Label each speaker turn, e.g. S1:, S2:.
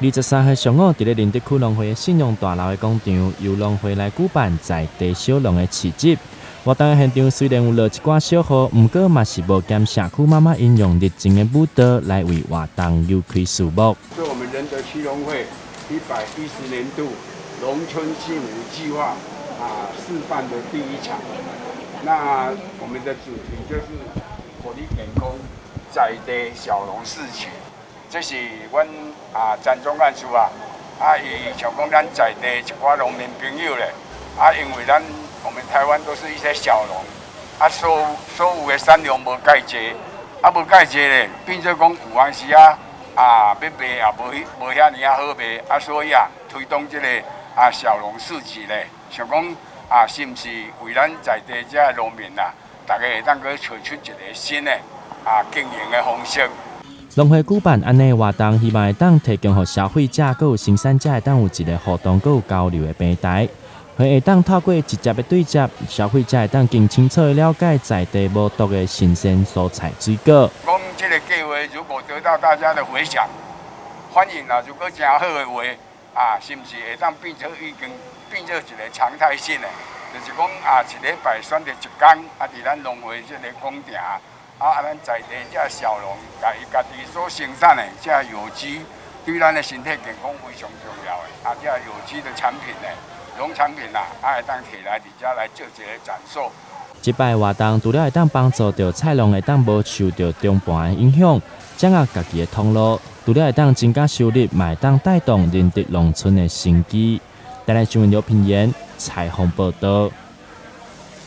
S1: 23號上午，佇咧仁德區農會的信用大樓的廣場，由農會來舉辦在地小農的市集。活動的現場雖然有落一寡小雨，毋過嘛是無減社區媽媽𪜶用熱情的舞蹈來為活動揭開序幕。
S2: 是我們仁德區農會110年度農村幸福計劃啊試辦的第一場。那我們的主題就是予你健康在地小農市集。這是阮啊詹總幹事啊，啊伊想講咱在地一寡農民朋友咧，啊因為咱我們台灣都是一些小農，啊所有的產量無蓋濟，啊無蓋濟咧，變做講有當時啊啊欲賣也無遐爾仔好賣，啊所以啊推動這個啊小農市集咧，想講啊是毋是為咱在地這農民啊，逐家會當閣揣出一個新的啊經營的方式。
S1: 農會舉辦按呢活動，希望會當提供予消費者、閣有生產者會當有一個互動、閣有交流的平台，會當透過直接的對接，消費者會當更清楚的了解在地無毒的新鮮蔬菜水果。
S2: 講這個計劃如果得到大家的迴響，歡迎啊！如果誠好的話，啊，是毋是會當變做已經變做一個常態性的？就是講啊，一禮拜選擇一工，啊，佇咱農會這個廣場。啊！咱在地這小農，共伊家己所生產的這有機，對咱的身體健康非常重要的。啊，這有機的產品呢，農產品啊，啊會當提來佇遮來做一個展售。
S1: 這擺活動除了會當幫助著菜農會當無受著中盤的影響，掌握家己的通路，除了會當增加收入，嘛會當帶動仁德農村的生機。台南新聞劉品言採訪報導。